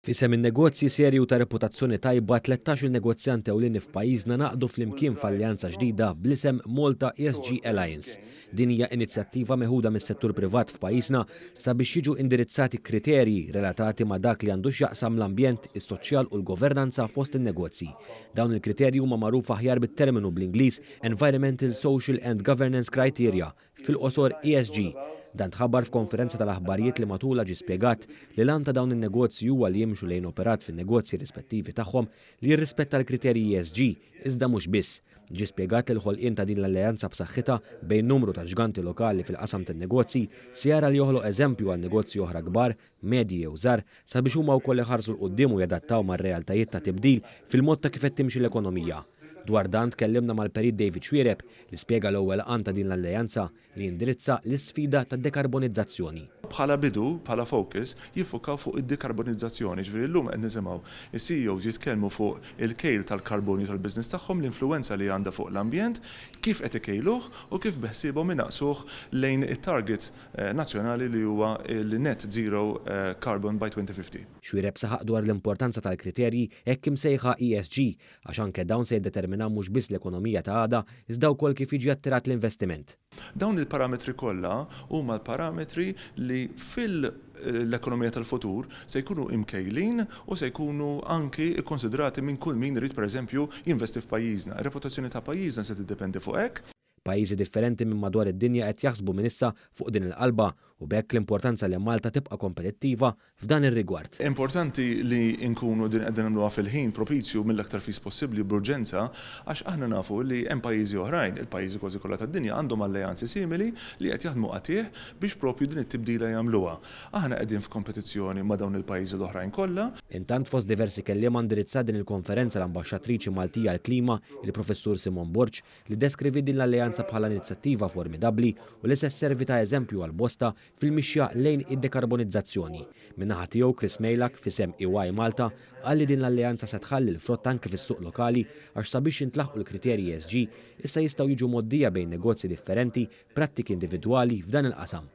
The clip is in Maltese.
F'isem in-negozji serji u ta' reputazzjoni tajba, 13-il negozjant ewlieni f'pajjiżna ngħaqdu flimkien f'alleanza ġdida bl-isem Malta ESG Alliance. Din hija inizjattiva meħuda mis-settur privat f'pajjiżna sabiex jiġu indirizzati kriterji relatati ma' dak li għandu x'jaqsam l-ambjent, is-soċjal u l-governanza fost in-negozji. Dawn il-kriterji huma magħrufa aħjar bit-terminu bl-Ingliż Environmental, Social and Governance Criteria, Fil-qosor, ESG. Dan tħabbar f'konferenza tal-aħbarijiet li matulha ġie spjegat li l-għan ta' dawn in-negozji huwa li jimxu lejn operat fin-negozji rispettivi tagħhom li jirrispetta l-kriterji ESG, iżda mhux biss. Ġie spjegat li l-ħolqien ta' din l-alleanza b'saħħitha bejn numru ta' ġganti lokali fil-qasam tan-negozji se jara li joħloq eżempju għal negozji oħra kbar, medji jew żgħar sabiex huma wkoll iħarsu 'l quddiem u jadattaw mar-realtajiet ta' tibdil fil-mod ta' kif qed timxi l-ekonomija. Dwar dan tkellimna mal-Perit David Xuereb li spjega l-ewwel għan ta' din l-alleanza li jindirizza l-isfida tad-dekarbonizzazzjoni. Bħala bidu, bħala focus, jiffukaw fuq id-dekarbonizzazzjoni. Jiġifieri llum qed nisimgħu s-CEOs jitkellmu fuq il-kejl tal-karbonju tal-business tagħhom, l-influwenza li għandha fuq l-ambjent, kif qed ikejluh u kif beħsiebhom inaqqsuh lejn it-target nazzjonali li huwa l-net zero carbon by 2050. Xuereb saħaq dwar l-importanza tal-kriterji hekk imsejħa ESG għax anke dawn se jiddeterminaw mhux biss l-ekonomija ta' għada iżda wkoll kif jiġi attirat l-investiment. Dawn il-parametri kollha huma l-parametri li fil-ekonomija tal-futur se jkunu imkejlin u se jkunu anki kkonsidrati minn kull min irid pereżempju jinvesti f'pajjiżna. Ir-reputazzjoni ta' pajjiżna se tiddependi fuq hekk. Pajjiżi differenti minn madwar id-dinja qed jaħsbu minn issa fuq din il-qalba u b'hekk l-importanza li Malta tibqa' kompetittiva f'dan ir-rigward. Importanti li nkunu din qegħdin nagħmluha fil-ħin propizju mill-aktar fis possibbli u b'urġenza għax aħna nafu li hemm pajjiżi oħrajn, il-pajjiżi kważi kollha tad-dinja għandhom alleanzi simili li qed jaħdmu qatigħ biex propju din it-tibdila jagħmluha. Aħna qegħdin f'kompetizzjoni ma' dawn il-pajjiżi l-oħrajn kollha. Intant fost diversi kelliema indirizzat din il-konferenza l-Ambaxxatriċi Maltija għall-Klima, il-Professur Simone Borg, li ddeskriviet din l-alleanza bħala inizjattiva formidabbli u li se sservi ta' eżempju għal bosta fil-mixja lejn id-dekarbonizzazzjoni. Min-naħa tiegħu, Chris Meilak, f'isem EY Malta, qal li din l-alleanza se tħalli l-frott anke fis-suq lokali għax sabiex jintlaħqu l-kriterji ESG, issa jistgħu jiġu mgħoddija bejn negozji differenti prattiki individwali f'dan il-qasam.